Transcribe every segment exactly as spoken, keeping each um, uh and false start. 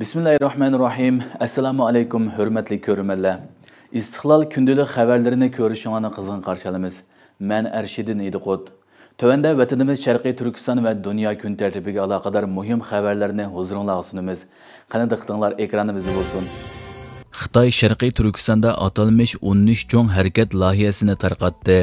بىسمىللاھىررەھمانىررەھىم. ئەسسالامۇ ئەلەيكۇم، ھۆرمەتلىك كۆرۈرمەنلەر. ئىستىقلال كۈندىلىك خەۋەرلىرىنى كۆرۈشۈڭلارنى قىزغىن قارشى ئالىمىز. مەن ئەرشىدىن ئىدىقۇت. تۆۋەندە ۋەتىنىمىز شەرقىي تۈركىستان ۋە دۇنيا كۈن تەرتىپىگە ئالاقىدار مۇھىم خەۋەرلەرنى ھۇزۇرۇڭلارغا سۇنىمىز. قېنى دىققىتىڭلار ئېكرانىمىزدا بولسۇن. خىتاي شەرقىي تۈركىستاندا ئاتالمىش ئون ئۈچ چوڭ ھەرىكەت لايىھەسىنى تارقاتتى.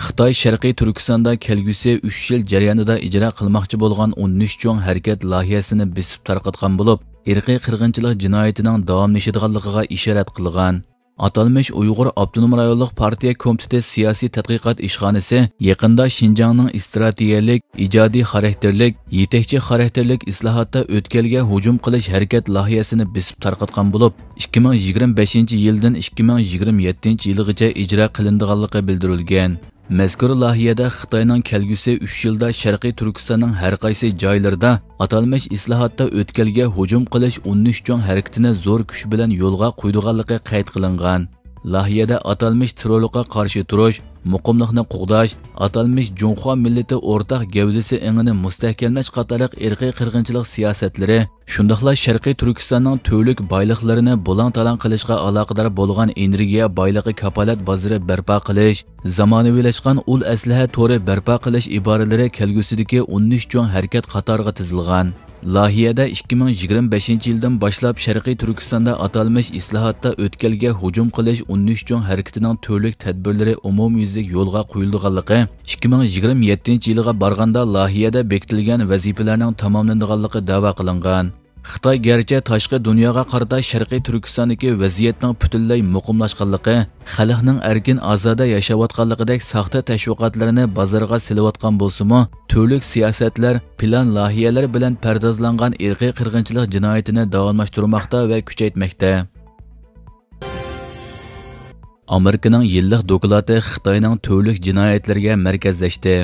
خىتاي شەرقىي تۈركىستاندا كەلگۈسى ئۈچ يىل جەريانىدا ئىجرا قىلماقچى بولغان ئون ئۈچ چوڭ ھەرىكەت لايىھەسىنى بېسىپ تارقاتقان بولۇپ، ئىرقىي قىرغىنچىلىق جىنايىتىنىڭ داۋاملىشىدىغانلىقىغا ئىشارەت قىلغان. ئاتالمىش ئۇيغۇر ئاپتونوم رايونلۇق پارتىيە كومىتېتى سىياسىي تەتقىقات ئىشخانىسى يېقىندا شىنجاڭنىڭ ئىستراتېگىيەلىك، ئىجادىي خاراكتېرلىك، يېتەكچى خاراكتېرلىك ئىسلاھاتتا ئۆتكەلگە ھۇجۇم قىلىش ھەرىكەت لايىھەسىنى بېسىپ تارقاتقان بولۇپ، ئىككى مىڭ يىگىرمە بەشىنچى يىلدىن ئىككى مىڭ يىگىرمە يەتتىنچى يىلغىچە ئىجرا قىلىنىدىغانلىقى بىلدۈرۈلگەن. مەزكۇر لايىھەدە خىتاينىڭ كەلگۈسى ئۈچ يىلدا شەرقىي تۈركىستاننىڭ ھەر قايسى جايلىرىدا ئاتالمىش ئىسلاھاتتا ئۆتكەلگە ھۇجۇم قىلىش ئون ئۈچ چوڭ ھەرىكىتىنى زور كۈچ بىلەن يولغا قويىدىغانلىقى قەيت قىلىنغان. لايىھەدە ئاتالمىش تېررورلۇققا قارشى تۇرۇش، مۇقىملىقنى قوغداش، ئاتالمىش جۇڭخۇا مىللىتى ئورتاق گەۋدىسى ئېڭىنى مۇستەھكەملەش قاتارلىق ئىرقىي قىرغىنچىلىق سىياسەتلىرى، شۇنداقلا شەرقىي تۈركىستاننىڭ تۈرلۈك بايلىقلىرىنى بۇلاڭ-تالاڭ قىلىشقا ئالاقىدار بولغان ئېنېرگىيە بايلىقى كاپالەت بازىرى بەرپا قىلىش، زامانىۋىلاشقان ئۇل ئەسلىھە تورى بەرپا قىلىش ئىبارىلىرى كەلگۈسىدىكى ئون ئۈچ چوڭ ھەرىكەت قاتارىغا تىزىلغان. لايىھەدە ئىككى مىڭ يىگىرمە بەشىنچى يىلدىن باشلاپ شەرقىي تۈركىستاندا ئاتالمىش ئىسلاھاتتا ئۆتكەلگە ھۇجۇم قىلىش ئون ئۈچ چوڭ ھەرىكىتىنىڭ تۈرلۈك تەدبىرلىرى ئومۇميۈزلۈك يولغا قويۇلىدىغانلىقى، ئىككى مىڭ يىگىرمە يەتتىنچى يىلغا بارغاندا لايىھەدە بېكىتىلگەن ۋەزىپىلەرنىڭ تاماملىنىدىغانلىقى دەۋا قىلىنغان. خىتاي گەرچە تاشقى دۇنياغا قارىتا شەرقىي تۈركىستاندىكى ۋەزىيەتنىڭ پۈتۈنلەي مۇقىملاشقانلىقى، خەلقنىڭ ئەركىن ئازادە ياشاۋاتقانلىقىدەك ساختا تەشۋىقاتلىرىنى بازارغا سېلىۋاتقان بولسىمۇ، تۈرلۈك سىياسەتلەر، پىلان لايىھەلەر بىلەن پەردازلانغان ئىرقىي قىرغىنچىلىق جىنايىتىنى داۋاملاشتۇرماقتا ۋە كۈچەيتمەكتە. ئامېرىكىنىڭ يىللىق دوكلاتى خىتاينىڭ تۈرلۈك جىنايەتلىرىگە مەركەزلەشتى.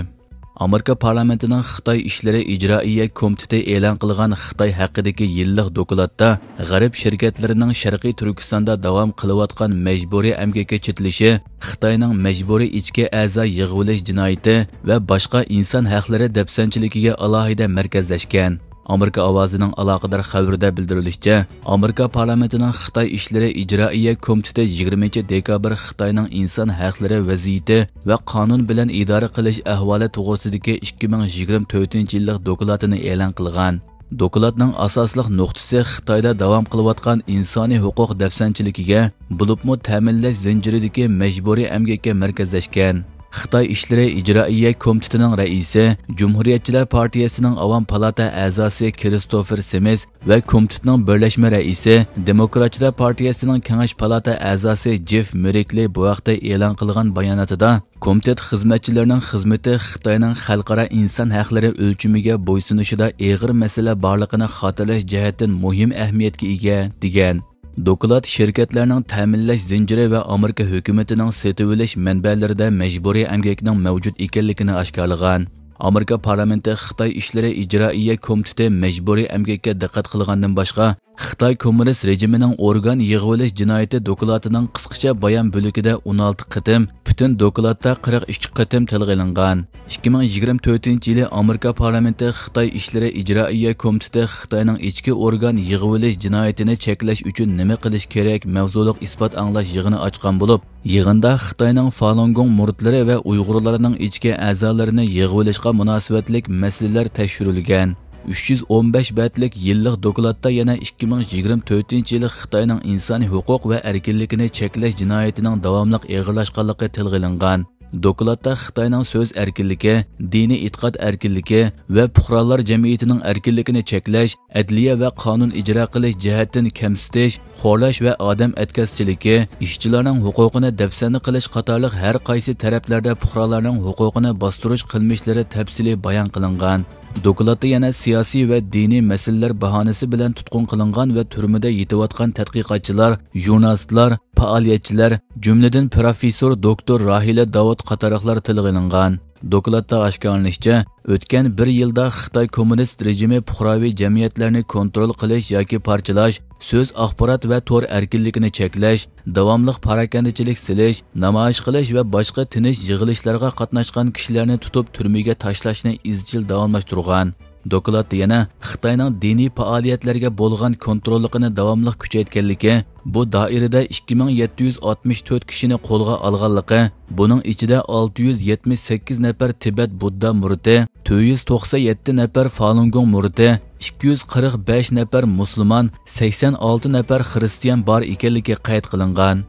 ئامېرىكا پارلامېنتىنىڭ خىتاي ئىشلىرى ئىجرائىيە كومىتېتى ئېلان قىلغان خىتاي ھەققىدىكى يىللىق دوكلاتتا غەرب شىركەتلىرىنىڭ شەرقىي تۈركىستاندا داۋام قىلىۋاتقان مەجبۇرىي ئەمگەككە چېتىلىشى، خىتاينىڭ مەجبۇرىي ئىچكى ئەزا يىغىۋېلىش جىنايىتى ۋە باشقا ئىنسان ھەقلىرى دەپسەندىچىلىكىگە ئالاھىدە مەركەزلەشكەن. ئامېرىكا ئاۋازىنىڭ ئالاقىدار خەۋىرىدە بىلدۈرۈلۈشىچە، ئامېرىكا پارلامېنتىنىڭ خىتاي ئىشلىرى ئىجرائىيە كومىتېتى يىگىرمىنچى دېكابىر خىتاينىڭ ئىنسان ھەقلىرى ۋەزىيىتى ۋە قانۇن بىلەن ئىدارە قىلىش ئەھۋالى توغرىسىدىكى ئىككى مىڭ يىگىرمە تۆتىنچى يىللىق دوكلاتىنى ئېلان قىلغان. دوكلاتنىڭ ئاساسلىق نۇقتىسى خىتايدا داۋام قىلىۋاتقان ئىنسانىي ھوقۇق دەپسەندىچىلىكىگە، بولۇپمۇ تەمىنلەش زەنجىرىدىكى مەجبۇرىي ئەمگەككە مەركەزلەشكەن. خىتاي ئىشلىرى ئىجرائىيە كومىتېتىنىڭ رەئىسى، جۇمھۇرىيەتچىلەر پارتىيەسىنىڭ ئاۋام پالاتا ئەزاسى كىرىستوفېر سىمىس ۋە كومىتېتنىڭ بىرلەشمە رەئىسى، دېموكراتچىلار پارتىيەسىنىڭ كېڭەش پالاتا ئەزاسى جېف مېركلى بۇ ھەقتە ئېلان قىلغان باياناتىدا، كومىتېت خىزمەتچىلىرىنىڭ خىزمىتى خىتاينىڭ خەلقئارا ئىنسان ھەقلىرى ئۆلچىمىگە بويسۇنۇشىدا ئېغىر مەسىلە بارلىقىنى خاتىرىلەش جەھەتتىن مۇھىم ئەھمىيەتكە ئىگە، دېگەن. دوكلات شىركەتلەرنىڭ تەمىنلەش زەنجىرى ۋە ئامېرىكا ھۆكۈمىتىنىڭ سېتىۋېلىش مەنبەلىرىدە مەجبۇرىي ئەمگەكنىڭ مەۋجۇت ئىكەنلىكىنى ئاشكارىلىغان. ئامېرىكا پارلامېنتى خىتاي ئىشلىرى ئىجرائىيە كومىتېتى مەجبۇرىي ئەمگەككە دىققەت قىلغاندىن باشقا، خىتاي كوممۇنىست رېجىمىنىڭ ئورگان يىغىۋېلىش جىنايىتى دوكلاتىنىڭ قىسقىچە بايان بۆلىكىدە ئون ئالتە قېتىم، پۈتۈن دوكلاتتا قىرىق ئىككى قېتىم تىلغا ئېلىنغان. ئىككى مىڭ يىگىرمە تۆتىنچى يىلى ئامېرىكا پارلامېنتى خىتاي ئىشلىرى ئىجرائىيە كومىتېتى خىتاينىڭ ئىچكى ئورگان يىغىۋېلىش جىنايىتىنى چەكلەش ئۈچۈن نېمە قىلىش كېرەك مەۋزۇلۇق ئىسپات ئاڭلاش يىغىنى ئاچقان بولۇپ، يىغىندا خىتاينىڭ فالۇنگوڭ مۇرىتلىرى ۋە ئۇيغۇرلارنىڭ ئىچكى ئەزالىرىنى يىغىۋېلىشقا مۇناسىۋەتلىك مەسىلىلەر تەكشۈرۈلگەن. ئۈچ يۈز ئون بەش بەتلىك يىللىق دوكلاتتا يەنە ئىككى مىڭ يىگىرمە تۆتىنچى يىلى خىتاينىڭ ئىنسانىي ھوقۇق ۋە ئەركىنلىكىنى چەكلەش جىنايىتىنىڭ داۋاملىق ئېغىرلاشقانلىقى تىلغا ئېلىنغان. دوكلاتتا خىتاينىڭ سۆز ئەركىنلىكى، دىنىي ئېتىقاد ئەركىنلىكى ۋە پۇقرالار جەمئىيىتىنىڭ ئەركىنلىكىنى چەكلەش، ئەدلىيە ۋە قانۇن ئىجرا قىلىش جەھەتتىن كەمسىتىش، خورلاش ۋە ئادەم ئەتكەسچىلىكى، ئىشچىلارنىڭ ھوقۇقىنى دەپسەندە قىلىش قاتارلىق ھەر قايسى تەرەپلەردە پۇقرالارنىڭ ھوقۇقىنى باستۇرۇش قىلمىشلىرى تەپسىلىي بايان قىلىنغان. دوكلاتتا يەنە سىياسىي ۋە دىنىي مەسىلىلەر باھانىسى بىلەن تۇتقۇن قىلىنغان ۋە تۈرمىدە يېتىۋاتقان تەتقىقاتچىلار، ژۇرنالىستلار، پائالىيەتچىلەر، جۈملىدىن پىروفېسسور دوكتور راھىلە داۋۇت قاتارلىقلار تىلغا ئېلىنغان. دوكلاتتا ئاشكارىلىنىشىچە، ئۆتكەن بىر يىلدا خىتاي كوممۇنىست رېجىمى پۇقراۋى جەمئىيەتلەرنى كونترول قىلىش ياكى پارچىلاش، سۆز، ئاخبارات ۋە تور ئەركىنلىكىنى چەكلەش، داۋاملىق پاراكەندىچىلىك سېلىش، نامايىش قىلىش ۋە باشقا تىنچ يىغىلىشلارغا قاتناشقان كىشىلەرنى تۇتۇپ تۈرمىگە تاشلاشنى ئىزچىل داۋاملاشتۇرغان. دوكلاتتا يەنە خىتاينىڭ دىنىي پائالىيەتلەرگە بولغان كونتروللۇقىنى داۋاملىق كۈچەيتكەنلىكى، بۇ دائىرىدە ئىككى مىڭ يەتتە يۈز ئاتمىش تۆت كىشىنى قولغا ئالغانلىقى، بۇنىڭ ئىچىدە ئالتە يۈز يەتمىش سەككىز نەپەر تىبەت بۇددا مۇرىتى، تۆت يۈز توقسان يەتتە نەپەر فالۇنگوڭ مۇرىتى، ئىككى يۈز قىرىق بەش نەپەر مۇسۇلمان، سەكسەن ئالتە نەپەر خىرىستىيان بار ئىكەنلىكى قەيت قىلىنغان.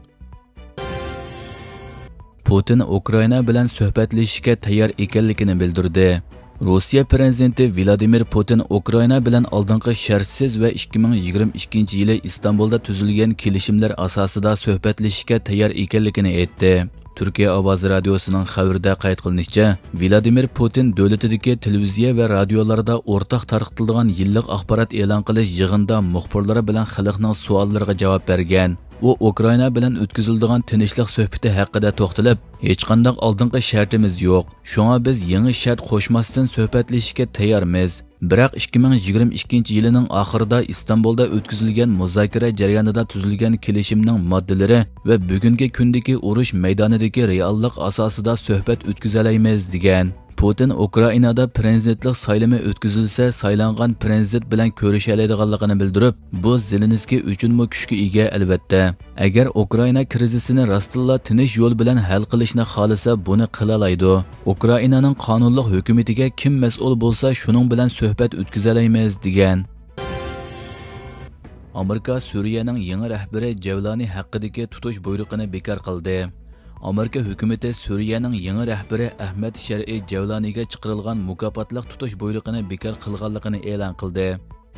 پۇتىن ئۇكرائىنا بىلەن سۆھبەتلىشىشكە تەييار ئىكەنلىكىنى بىلدۈردى. روسىيە پىرېزىدېنتى ۋلادىمىر پۇتىن ئۇكرائىنا بىلەن ئالدىنقى شەرتسىز ۋە ئىككى مىڭ يىگىرمە ئىككىنچى يىلى ئىستانبۇلدا تۈزۈلگەن كېلىشىملەر ئاساسىدا سۆھبەتلىشىشكە تەييار ئىكەنلىكىنى ئېيتتى. تۈركىيە ئاۋازى رادىيوسىنىڭ خەۋىرىدە قەيت قىلىنىشىچە، ۋلادىمىر پۇتىن دۆلىتىدىكى تېلېۋىزىيە ۋە رادىيولاردا ئورتاق تارقىتىلىدىغان يىللىق ئاخبارات ئېلان قىلىش يىغىنىدا مۇخبىرلار بىلەن خەلقنىڭ سوئاللىرىغا جاۋاب بەرگەن. ئۇ ئۇكرائىنا بىلەن ئۆتكۈزۈلىدىغان تىنچلىق سۆھبىتى ھەققىدە توختىلىپ، ھېچقانداق ئالدىنقى شەرتىمىز يوق، شۇڭا بىز يېڭى شەرت قوشماستىن سۆھبەتلىشىشكە تەييارمىز. بىراق ئىككى مىڭ يىگىرمە ئىككىنچى يىلىنىڭ ئاخىرىدا ئىستانبۇلدا ئۆتكۈزۈلگەن مۇزاكىرە جەريانىدا تۈزۈلگەن كېلىشىمنىڭ ماددىلىرى ۋە بۈگۈنكى كۈندىكى ئۇرۇش مەيدانىدىكى رېئاللىق ئاساسىدا سۆھبەت ئۆتكۈزەلەيمىز، دېگەن. پۇتىن ئۇكرائىنادا پىرېزىدېنتلىق سايلىمى ئۆتكۈزۈلسە، سايلانغان پىرېزىدېنت بىلەن كۆرۈشەلەيدىغانلىقىنى بىلدۈرۈپ، بۇ زېلېنسكىي ئۈچۈنمۇ كۈچكە ئىگە، ئەلۋەتتە. ئەگەر ئۇكرائىنا كىرىزىسىنى راستتىنلا تىنچ يول بىلەن ھەل قىلىشنى خالىسا، بۇنى قىلالايدۇ. ئۇكرائىنانىڭ قانۇنلۇق ھۆكۈمىتىگە كىم مەسئۇل بولسا، شۇنىڭ بىلەن سۆھبەت ئۆتكۈزەلەيمىز، دېگەن. ئامېرىكا سۈرىيەنىڭ يېڭى رەھبىرى جەۋلانى ھەققىدىكى تۇتۇش بۇيرۇقىنى بىكار قىلدى. ئامېرىكا ھۆكۈمىتى سۈرىيەنىڭ يېڭى رەھبىرى ئەھمەد شەرئى جەۋلانىگە چىقىرىلغان مۇكاپاتلىق تۇتۇش بۇيرۇقىنى بىكار قىلغانلىقىنى ئېلان قىلدى.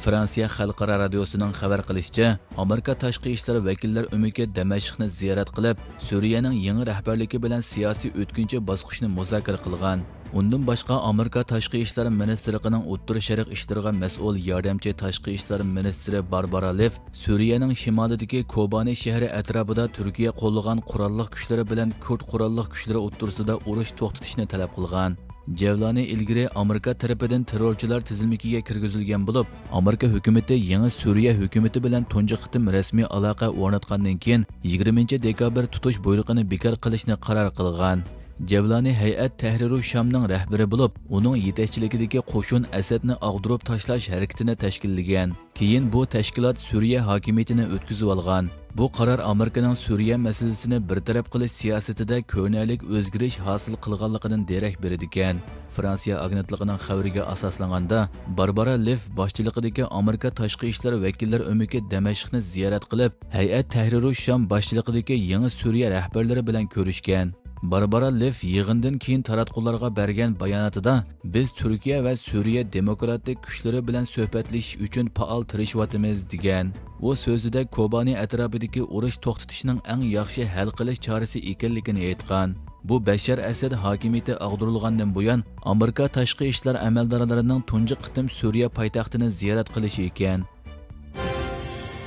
فرانسىيە خەلقئارا رادىيوسىنىڭ خەۋەر قىلىشىچە، ئامېرىكا تاشقى ئىشلار ۋەكىللەر ئۆمىكى دەمەشقنى زىيارەت قىلىپ، سۈرىيەنىڭ يېڭى رەھبەرلىكى بىلەن سىياسىي ئۆتكۈنچى باسقۇچنى مۇزاكىرە قىلغان. ئۇندىن باشقا، ئامېرىكا تاشقى ئىشلار مىنىستىرلىقىنىڭ ئوتتۇرا شەرق ئىشلىرىغا مەسئۇل ياردەمچى تاشقى ئىشلار مىنىستىرى باربارا لېف سۈرىيەنىڭ شىمالىدىكى كوبانى شەھىرى ئەتراپىدا تۈركىيە قوللىغان قوراللىق كۈچلىرى بىلەن كۇرد قوراللىق كۈچلىرى ئوتتۇرىسىدا ئۇرۇش توختىتىشنى تەلەپ قىلغان. جەۋلانى ئىلگىرى ئامېرىكا تەرىپىدىن تېررورچىلار تىزىملىكىگە كىرگۈزۈلگەن بولۇپ، ئامېرىكا ھۆكۈمىتى يېڭى سۈرىيە ھۆكۈمىتى بىلەن تۇنجى قېتىم رەسمىي ئالاقە ئورناتقاندىن كېيىن، يىگىرمىنچى دېكابىر تۇتۇش بۇيرۇقىنى بىكار قىلىشنى قارار قىلغان. جەۋلانى ھەيئەت تەھرىرۇ شامنىڭ رەھبىرى بولۇپ، ئۇنىڭ يېتەكچىلىكىدىكى قوشۇن ئەسەدنى ئاغدۇرۇپ تاشلاش ھەرىكىتىنى تەشكىللىگەن. كېيىن بۇ تەشكىلات سۈرىيە ھاكىمىيىتىنى ئۆتكۈزۈۋالغان. بۇ قارار ئامېرىكىنىڭ سۈرىيە مەسىلىسىنى بىر تەرەپ قىلىش سىياسىتىدە كۆرۈنەرلىك ئۆزگىرىش ھاسىل قىلغانلىقىدىن دېرەك بېرىدىكەن. فرانسىيە ئاگېنتلىقىنىڭ خەۋىرىگە ئاساسلانغاندا، باربارا لېف باشچىلىقىدىكى ئامېرىكا تاشقى ئىشلار ۋەكىللەر ئۆمىكى دەمەشقنى زىيارەت قىلىپ، ھەيئەت تەھرىرۇ شام باشچىلىقىدىكى يېڭى سۈرىيە رەھبەرلىرى بىلەن كۆرۈشكەن. باربارا لېف يىغىندىن كېيىن تاراتقۇلارغا بەرگەن باياناتىدا، بىز تۈركىيە ۋە سۈرىيە دېموكراتىك كۈچلىرى بىلەن سۆھبەتلىشىش ئۈچۈن پائال تىرىشىۋاتىمىز، دېگەن. ئۇ سۆزىدە كوبانى ئەتراپىدىكى ئۇرۇش توختىتىشنىڭ ئەڭ ياخشى ھەل قىلىش چارىسى ئىكەنلىكىنى ئېيتقان. بۇ بەششار ئەسەد ھاكىمىيىتى ئاغدۇرۇلغاندىن بۇيان، ئامېرىكا تاشقى ئىشلار ئەمەلدارلىرىنىڭ تۇنجى قېتىم سۈرىيە پايتەختىنى زىيارەت قىلىشى ئىكەن.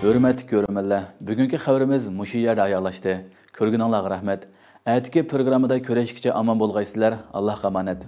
ھۆرمەتلىك كۆرۈرمەنلەر، بۈگۈنكى خەۋىرىمىز مۇشۇ يەردە ئاياغلاشتى. كۆرگىنىڭلارغا رەھمەت. ئەتىكى پروگراممىدا كۆرۈشكىچە ئامان بولغايسىلەر. ئاللاھقا ئامانەت.